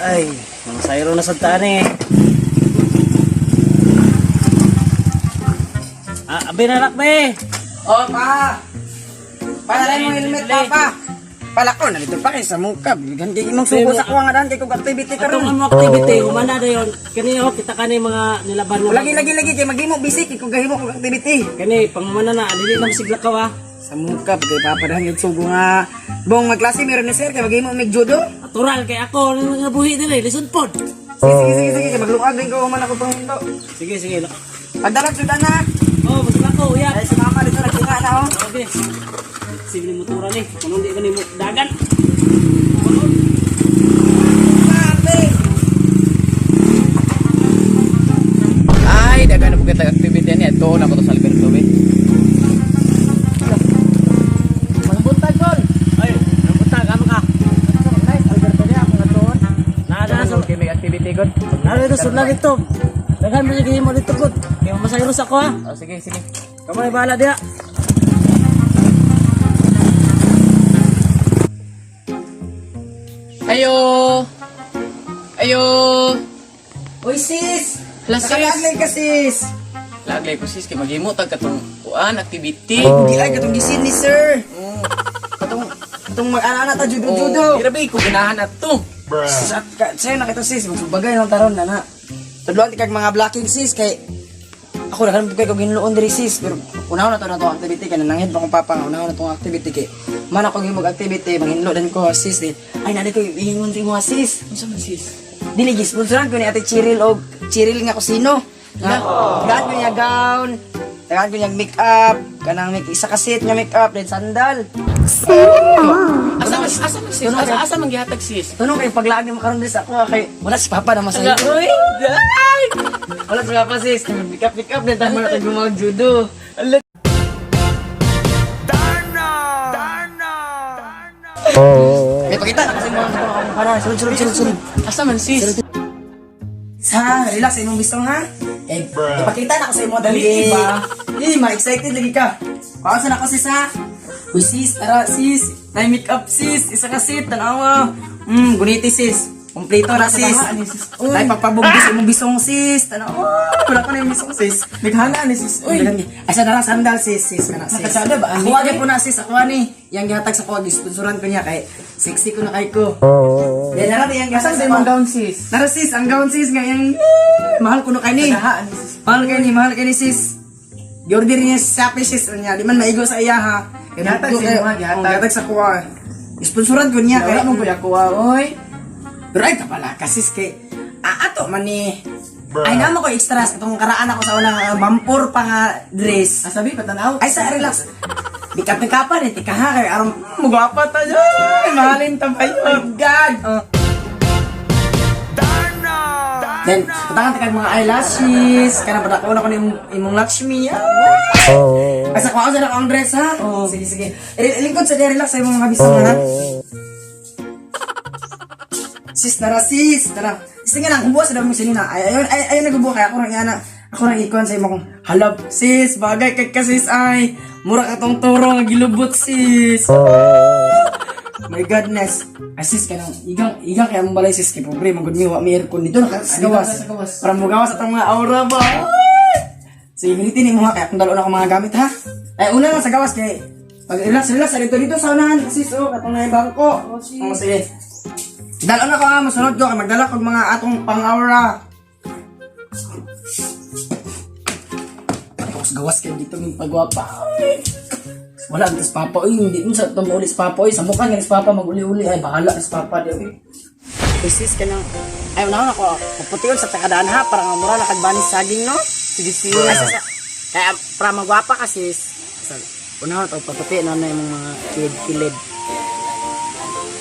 Ay, mga sayro na sa taan eh. Ah, abi na lakbe. Oh, pa! Para mo helmet, papa! Pala ko, nalito pa kay sa muka. Bigyan kay imong sugo sa kuha nga daan kay kog activity Atong karon. amo activity, humana na yon. Kani oh, kita kani mga nilaban nga. Lagi lagi lagi kay maghimo busy kay kog gahimo kog activity. Kani pangumana na, dili na masigla ka wa. Sa muka kay papa daan yung sugo nga. Bong magklase meron ni sir kay maghimo mig judo. Natural kay ako nang nga buhi dili, lisod pod. Sige sige sige sige kay magluag din ko man ako panghindo. Sige, sige. Pagdalag sudan na. Oh, masigla ko, uya. Ay si mama dito nagtinga na oh. Okay. Sige ni motora ni. Kung hindi ka ni mo dagan. Pape! Ay, dagan na po kita activity niya. Ito na ko to sa Alberto, be. Malbuntag gol. Ay, nang amo ka. Nice Alberto niya ako nga tuon. Nada sa Okay, may activity god. Nada dito sudlan dito. Daghan mo sige mo dito god. Kay masayro sa ko ha. Oh, sige, sige. Kamo na bahala diha. Ayo! Ayo! Uy sis! Hala, sis. Nakalaglay ka sis! Laglay ko sis kay maghimo tag katong kuan activity. Hindi ay katong gisin ni sir. Katong katong mag-ana ta judo judo. Oh, grabe ko ganahan ato. Sa ka, sa'yo na kita sis, magsubagay lang taron na na. Tudloan ti kag mga blocking sis kay ako na kay kog hinloon diri sis pero unahon na to activity kay nananghid pa kong papa nga unahon na tong activity kay man ako himog activity manghinlo dan ko sis eh. Ay nani ko ingon sa imo sis. Unsa man sis? Dili gisponsoran ko ni Ate Cheryl og Cheryl nga kusino. Nga tagaan ko niya gown, tagaan ko niya make up, kanang make isa ka set nga make up then sandal. Asa man sis? Asa man gihatag sis? Tunong kay paglaag ni makaroon diri sa ako kay wala si Papa na masaya. Uy, day! Wala si Papa sis, pick up pick up din tama na tayo mag judo. May pakita na kasi mga katong para sulod sulod sulod sulod. Asa man sis? Sa relax imong bisong ha. Eh, ipakita na ko sa imo dali ba. Eh, ma-excited lagi ka. Pausa na ko sis ha. Uy sis, tara sis. Nay make up sis, isa ka sit tanawa. Guniti sis. Kompleto na sis. Nay pagpabugis imong bisong sis. Tanawa. Wala pa na yung bisong sis. Naghana ni sis. Uy, asa na lang sandal sis, sis kana sis. Nakasada ba, ani? Ako gyud po na sis, ako ani. Yang gihatag sa kuha sponsoran ko niya kay sexy ko na kay ko. Yan na yang Asa gihatag sa sa imong kuha. gown sis? Nara sis, ang gown sis nga yang mahal ko no kay ni. Nagahaan ni sis. Mahal kay ni, mahal kay ni sis. Giorder niya sa Shopee sis niya, di man maigo sa iya ha. Gihatag sa imo, ha, gihatag. Oh, gihatag sa kuha. Sponsoran ko niya Wala mo kuya kuha, oy. Pero ay kapala ka sis kay ato man ni. Ay namo ko extras atong karaan ako sa unang mampor pa nga dress. Asabi patanaw. Ay sa relax. Bikat na kapan eh, tika ha kay aron mugwapa ta ay mahalin ta ba yun? God. Oh. Then, patangan ta kag mga eyelashes, kanang padako na ko ni imong Lakshmi. Ay, sa kuha sa na ang dress ha. Oh. Sige sige. Lingkod sa relax sa imong mga bisong ha. Sis, tara sis, tara. Sige nga lang, hubuwa sa dami mo sinina. Ay, ayun, ay, ayun, naghubuwa kaya ako rang yana. Ako rang ikuan sa imo kong halab. Sis, bagay kay ka sis ay. Mura ka tong turo nga gilubot sis. My goodness. Ay sis, kanang igang, igang kaya mong balay sis kay pobre, magud mi wa mi aircon dito nakagawas. Sa gawas. Para mugawas atong mga aura ba. Ay! Sige, gunitin mo ha, kaya kung dalo na ako mga gamit ha. Ay, una lang sa gawas kay pag relax, relax, dito dito sa unahan, sis, oh, katong na yung bangko. Oh, sis. Oh, sige. Dalo na ko ha, masunod ko, kay magdala ko mga atong pang-aura. Tapos gawas kayo dito ng pagwapa. Ay. Wala ang papa uy, hindi mo sa tumuuli sa papa uy, sa mukha nga ni sa papa maguli-uli ay bahala ni sa papa di uy. Sis ka nang ay unahon ako, pupution sa takadaan ha para nga mura na kagbanis saging no. Sige sis. Ay, kaya para magwapa ka sis. Sa unahon to paputi na na yung mga kilid-kilid.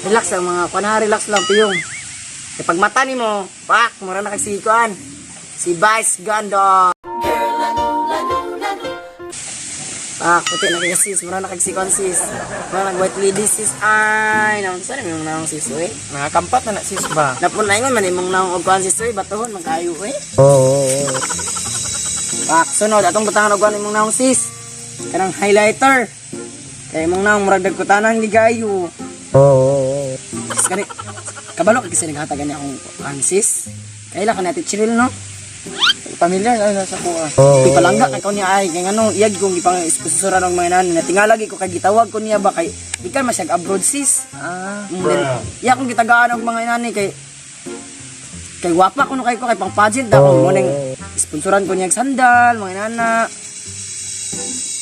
Relax lang mga kuan ha, relax lang piyong. Kay pag mata nimo, pak, mura na kag si kuan. Si Vice Ganda. Pak, puti na kay sis, mura na kag si kuan sis. Mura nag white lady sis. Ay, naon sa imong naong sis oy. Nakakampat na na sis ba? Napun na ingon man imong naong og kuan sis oy, batuhon man kayo oy. Pak, sunod atong butangan og kuan imong naong sis. Kanang highlighter. Kay imong naong murag dagkutanan gigayo. Sis, Kani Kabalo ka kasi naghatag ani akong kuan, sis. Kaila ka natin Cheryl, no? Pamilyar na nasa kuha. Oh. Palangga kay ko niya ay kay ngano iyag kong gipang ispusuran og mga nani natingala ko kay gitawag ko niya ba kay gikan man siya abroad, sis. Ah. Then, iya kong gitagaan og mga inani kay kay wapa kuno kay ko kay pang pageant da ko mo ning sponsoran ko niyang sandal mga inana.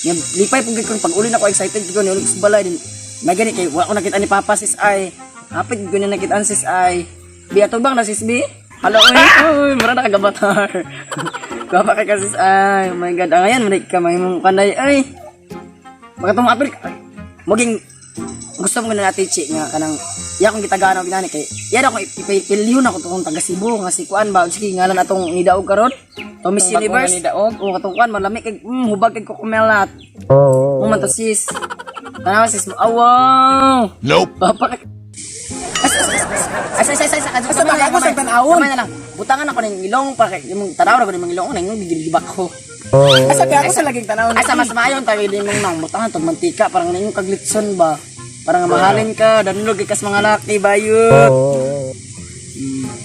Nya lipay pud ko pag uli na ko, excited ko ni ulit sa balay din. May gani kay wa ko nakita ni Papa, sis, ay. Hapit ko na nakita sis ay. Bi atubang na, sis bi. Hello oy. Oy, mura na kagabatar. Gwapa kay ka, sis ay. Oh my God. Ah, ngayon man ka may mong kanay ay. Baka tong apil ay, maging gusto mo na natin chi nga kanang iya kong gitagaan og inani kay iya na akong ipilyon ako tong taga Cebu nga si kuan ba, sige, ngalan atong nidaog karon to Miss Atong bagong Universe nidaog? O katong kuan malami kay hubag kay kukumelat. Oh, man to, sis, tanawa, sis mo, awaw. Nope. Papa kay. Ay, ay, ay, ay, ay, Asa ba ako sa tan-awon? Kamay na lang. Butangan ako ng ilong para kay imong tanaw ra ko nimong ilong nang gigilgibak ko. Asa kaya ako sa laging tanaw? Ay, sa mas maayon tayo din mong nang butangan tog mantika parang nang kaglitson ba. Parang nga mahalin ka, danlog ikas mga laki bayot.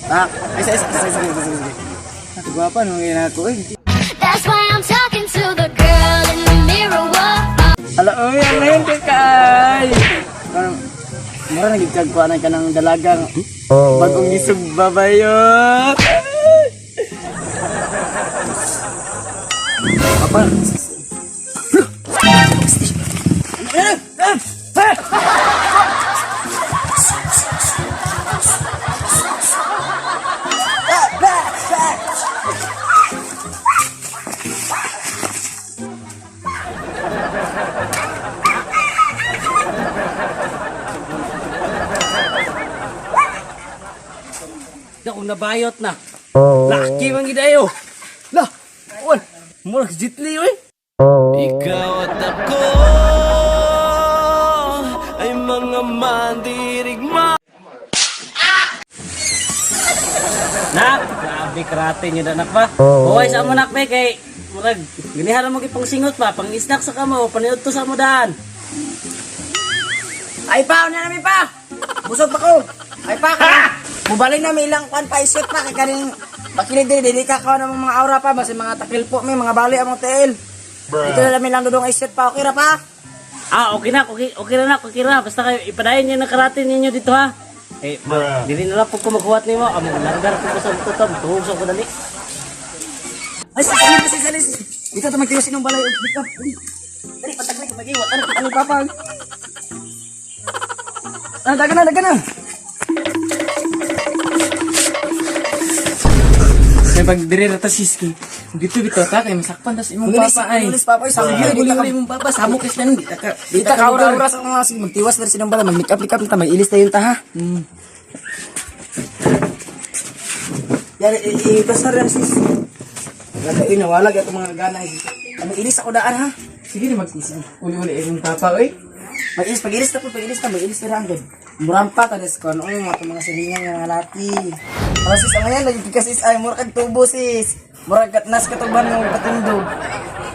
Tak. Ay, ay, ay, ay, ay, ay, ay. Gwapa no kay nako eh. That's why I'm talking to the girl in the mirror. Whoa. Ala, oy, ang ngayon kay kay. Parang mura na gid kag kuanan ka ng dalagang bagong isog babayot. Papa. Na kung nabayot na. Laki man gid ayo. Lah, wan. Murag jitli oy. Ikaw at ako ay mga mandirigma. Nak, grabe karate niyo na, nak ba? Huwag sa mo, nak be, kay murag ganihan mo gipang singot pa, pang snack sa kamo, paniudto sa mo daan. Ay pa, una namin pa. Busog pa ko. Ay pa, ka. Mubalay na may ilang kwan pa isip pa kay kaning bakilid dili dili ka kaon ng mga aura pa basta mga takil po may mga bali among tiil. Ito na namin lang dudong isip pa, okay ra pa. Ah, okay na, okay, okay na, nak, okay na. Basta kayo ipadayon niyo na karate ninyo dito ha. Eh, dili na lang po ko maghuwat nimo. Amo langgar po ko sa tutom, tuhog sa ko dali. Ay, sa kanin kasi salis. Dito to magtiwas inong balay. Dito. Dali pataglay ko magiwa. Ano ano papa? Ah, dagan na, dagan na. Kay pag dire ra ta sis kay. Dito bitaw ta kay masakpan tas imong Ulis, papa ay. ulis papa ay sabi Uli dito ka. uli imong papa samok is tanan di ta ka. Dito ka aura-aura sa mga sige magtiwas na rin sinong balay, mag-make up, make up ta, mag-ilis tayo ta ha. Yari, i-pasar rin sis. Lagay, nawala itong mga gana sis. Mag-ilis ako daan ha. Sige na mag uli uli imong papa oy. Mag-ilis, pag-ilis na po, pag-ilis na, mag-ilis na rin. Murampa ta des ko, ano mga itong mga silingan nga mga laki. Mga sis, ang ngayon, lagi ka sis, ay, mura kag tubo sis. Mura kag nas katuban ng patundog.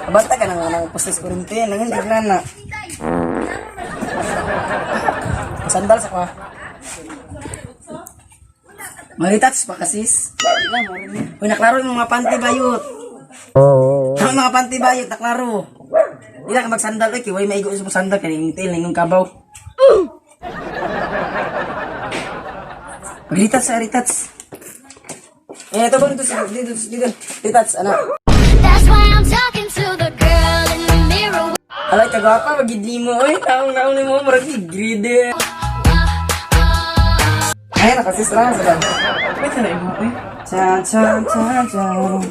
Abanta ka nang nang postes kurente, nangin kag nana. Sandal sa kwa. Maritats pa ka sis. Uy, naklaro yung mga panty bayot. Ang mga panty bayot, naklaro. Di na ka magsandal, oy, kay way maigo sa sandal kay yung tail ng kabaw. Retouch sa retouch. Eh, ito ba dito dito dito retouch ana. That's why I'm talking to the girl in the mirror. Alay ka gwapa magidli mo oy. Taong naong nimo murag ni greedy. Ay, nakasis lang sa lang. Wait na imo oy. Chan chan chan chan.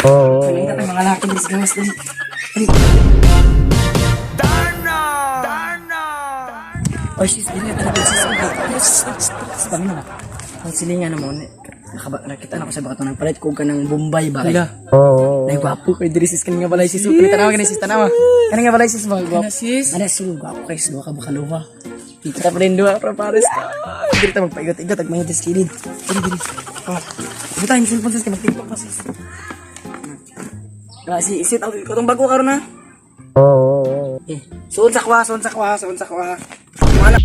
Oh. Kanina tayong mga laki bilis gawas dali. Dali. Darna! Darna! Oy, sis, dili na talaga sis. Sis, sis, sis, bangin na. Ang silingan na mo. Nakita na ko sa baka nagpalit ko ka ng Bombay ba? Hala. Nay gwapo kay diri sis kaning nga balay sis. Kani tanawa kani sis tanawa. Kani nga balay sis ba gwapo. Kana, sis. Ana sis gwapo kay sis duha ka bakaluwa. Kita pa rin duha pra pares ka. Diri ta magpaigot-igot ag mayod kilid. Diri diri. Ah. Buta yung cellphone sis kay mag-TikTok pa sis. Ah, si sit out ko tong bago karon ha. Eh, suod sa kwa, suod sa kwa, suod sa kwa. Wala.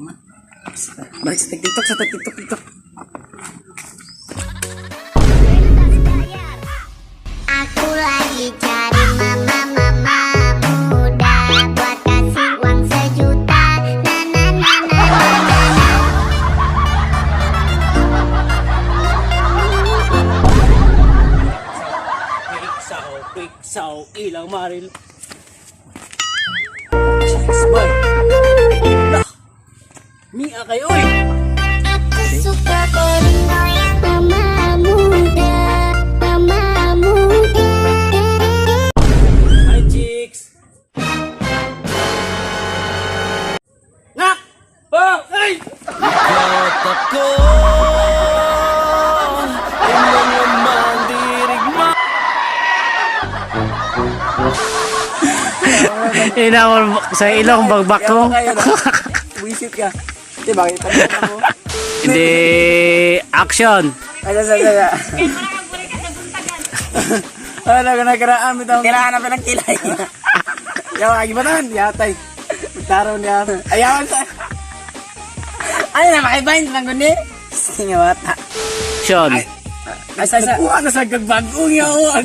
man. Balik sa TikTok, sa TikTok, TikTok. Aku lagi cari mama mama muda buat kasih uang 1 juta. Na na na na na na na. Quick saw, quick saw, ilang maril. Chicks, boy. Lah. Mia kayo, oy. Aku suka goyang mama muda, mama muda. Hi, chicks. Nak! Oh, ay! Ikaw at ako ay mga mandirigma. Ina sa ilong bagbak ko. Wisit ka. Di ba? Ipakita mo. Hindi, action. Ay, sa, sa, sa. Ano ka nakaraan? Kailangan na pinang kilay. Yaw, agi ba nun? Yatay. Taro niya. Ayawan sa... Ay, na, makibind lang guni. Sige bata. Action. Ay, sa, sa. Kuha na sa gagbagong yaw.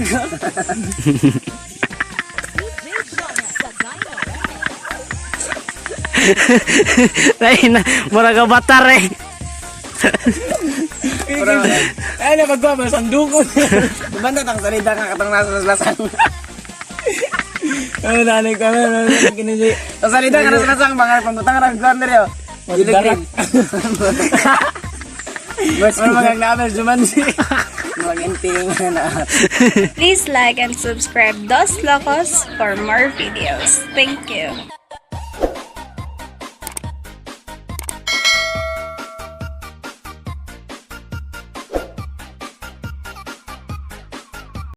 Ay, na, mura ka batar eh. Ay, na, magkuha ba? Sanduko. Banda tang salida ka katong nasa lasang. Ano, nanay ka na, kinili. Ang salida ka nasa lasang, mga pangutang ra, corner yo. Darak. Mas mga namin, jumansi. Mga inting na. Please like and subscribe Dos Locos for more videos. Thank you.